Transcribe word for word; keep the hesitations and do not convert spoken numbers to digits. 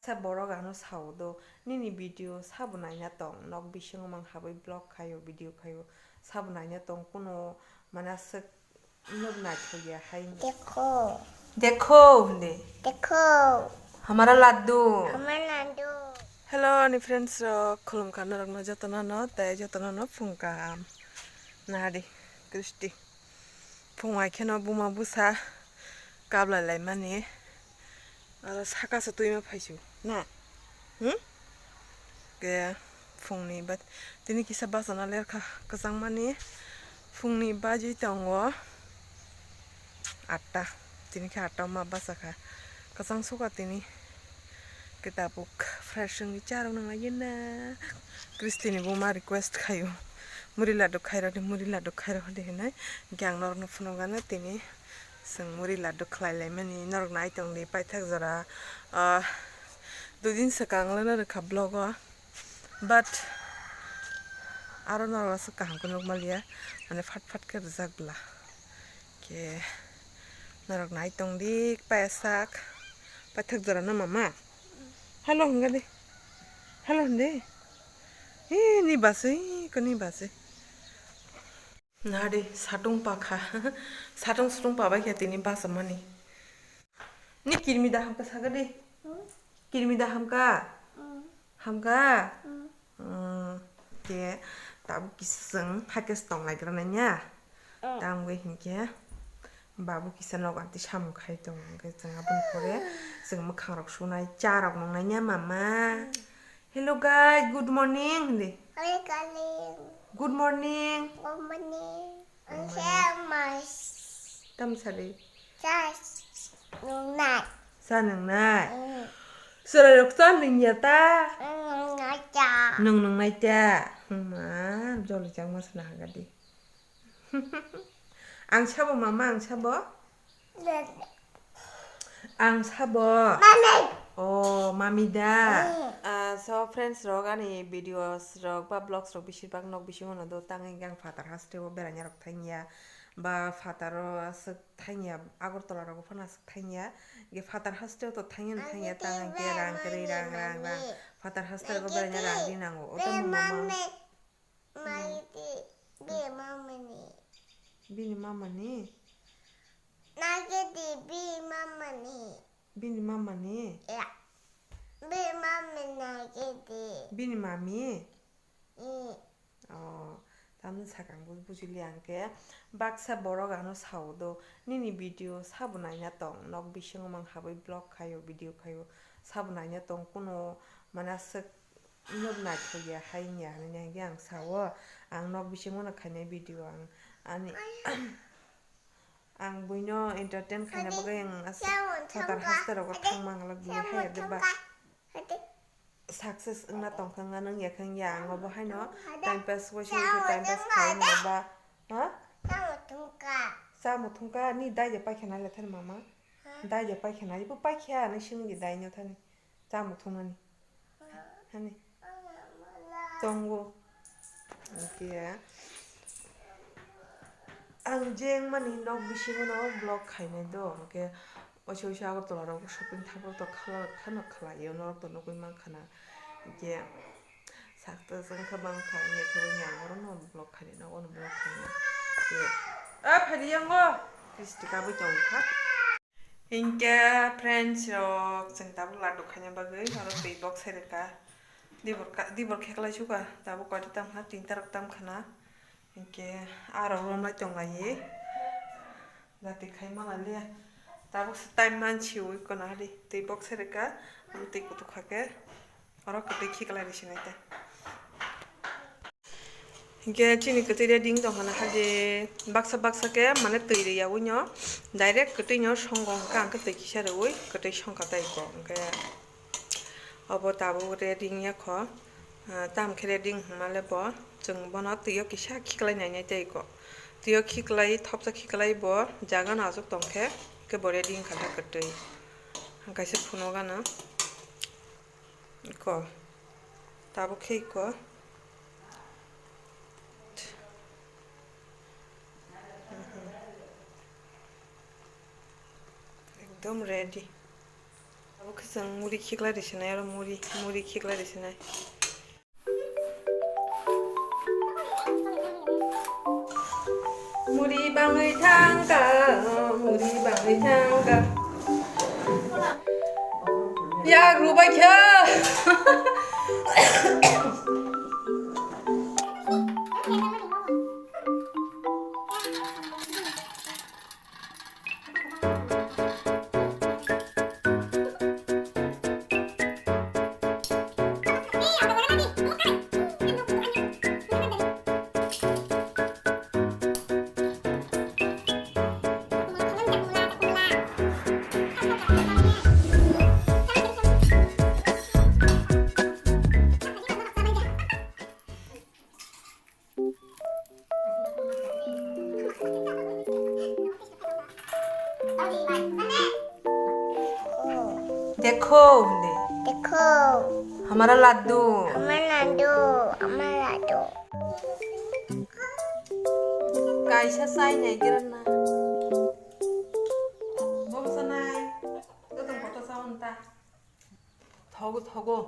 Sa borok ano sao do, nini video sabo naina tong, nok bisingo mang habwi vlog khaio, video khaio, sabo naina tong, kuno mane aswk nok naithok ya hai. Dekho. Dekho hindi. Dekho. Hamara laddu. Hamara laddu. Hello, ani friends rok, khulumkha norokno jotono no, tei jotono no phung kaham. Nahadi, Kristi. Phung ai kheno buma busa kablai laimani. Aro saka se twi ma phaisu na. Hmm? Ke phungni ba tini kisa bachana lerkha kwchangmani. Phungni bajwi tongo atta. Tini khe atta ma bachakha. Kwchang suka tini. Ke tabuk fresh wngwi charok nang lagi na. Kristini buma request khaio. Muri laddu khairok di, muri laddu khairok di hinwi. Hwnkhe ang norokno phunukgano tini chwng muri laddu khlai laimani. Norok nai tongdi paithak jora, ah, dui din swkang le norok kha vlog o. But aro norok aswk kaham khe nukmaliya. Mane phat phat khe rwjak bwla. Khe norok nai tongdi paithak. Paithak jora no mama. Hello hwnga di. Hello hwndi. Hi, ni baswi, ko ni baswi. Nadi, satung pakha. Satung sutung pabai khe tini basa mani. Ni kirmi da hamka saga di. Kirmi da hamka. Hamka. Hmm, ke tabuk kisung hakes tong lai gra nanya. Tang gue hinkhe. Babu kisa nogo amtwi samung khai tongo, hwnkhe chwng aboni pore chwng mwkhangrok sunai, charok nungnai ya mama. Hello guys, good morning hindi. Hi, darling. Good morning. Good morning. Good morning. Tamo sadi? Cha nungnai. Cha nungnai? Mm. Chwrairok cha nungya ta? Mm, nungnai ta. Nung nungnai ta? Hwma, joli changma sana hagadi. Ang sabo mama, ang sabo? Ang sabo? Mami. Oh, mami da. Mm. Ah, so friends rok, ani videos rok ba vlogs rok besir bak nok bisingo no do, tang hwnkhe ang phatar hasteo beraina rok thangya, ba phataro aswk thangya, Agartala rogo phano aswk thangya, ge phatar hasteo to thangya no thangya, tang hwnkhe rang kwrwi rang rang rang, phatar haste rogo beraina rang ri nango, o tamo mama. Mami di, bi mama ni. Bini mama ni? Nagi di, bi mama ni. Bini mama ni? Ya. Bi mama nagi di. Bini mami? Mm. Oh, tamni sakang bo bujili ang khe. Baksa borok ano sao do, nini video sabo naina tong, nok bisingo mang habwi vlog khaio, video khaio, sabo naina tong, kuno mane aswk Nok naithok ya, hai wngya hinwi hwnkhe ang sao, ang nok bisingo no khainai video ang ani, ang buino entertain khaina bagwi ang aswk phatar haste rogo thang manglak bini hai ya de ba. Success wngna tongkha wngya, wngya khe wngya, ang obo haino time pass waisa waisa time pass khaio ba. Ha? Chamo thungkha, ni dai de paikha nai le thani mama. Dai de paikha nai, bo paikha nai simi de dai no thani. Chamo thungnani. Hani. Tongo. Hwnkhe ang jeng mani nok bisingo no vlog khainai do. Hwnkhe oiso oiso Agartala rogo shopping thangbo to khala, kheno khlaio, norok to nugwi mankha na. Hwnkhe sakto wngkha bangkha, hwnkhe thangwi ang oro no vlog khainai, nogo no vlog khainai. Hwnkhe, a, phaidi yango. Kristi kabui tongkha. Hinkhe friends rok, chwng tabuk laddu khaina bagwi oro twi box hai rwkha. Dibor ka, dibor kheklai suka, tabuk koita tamkha, tinta rok tamkha na. Hinkhe aro romlai tonglaiwi. Jati khai mala liya. Tabuk se time mansi ui kono hari. Twi box hai rwkha, twi kutuk kha khe. Oro kwtwi khiklai rwsinai ta. Hinkhe chini kwtwi ready wng tongkha na, hade baksa baksa khe mane twi rwya ui no direct kwtwi no songo, hwnkhe ang khe twi kisa rwui kwtwi songkha tei kok. Hwnkhe obo tabuk ready wngya kho, ah, tamo khe ready wng hwnma le bo chwng bono twi o kisa khiklai nainai tei kok. Twi o khiklai, thopsa khiklai bo jaga no achuk tong khe, khe bo ready wngkha da kwtwi. Ang kaisa phunuk gana. Iko. Tabuk khe iko. Ekdom ready. Oke, chwng muri khiklai risinai, oro muri, muri khiklai risinai. Muri bangwi thangkha, muri bangwi thangkha. Yak rubai kha. Dekho, hwnde. Dekho. Hamara laddu. Hamara laddu. Hamara laddu. Kaisa chai nai gira na. Bongsa nai. Gotong koto sa unta. Thogo, thogo.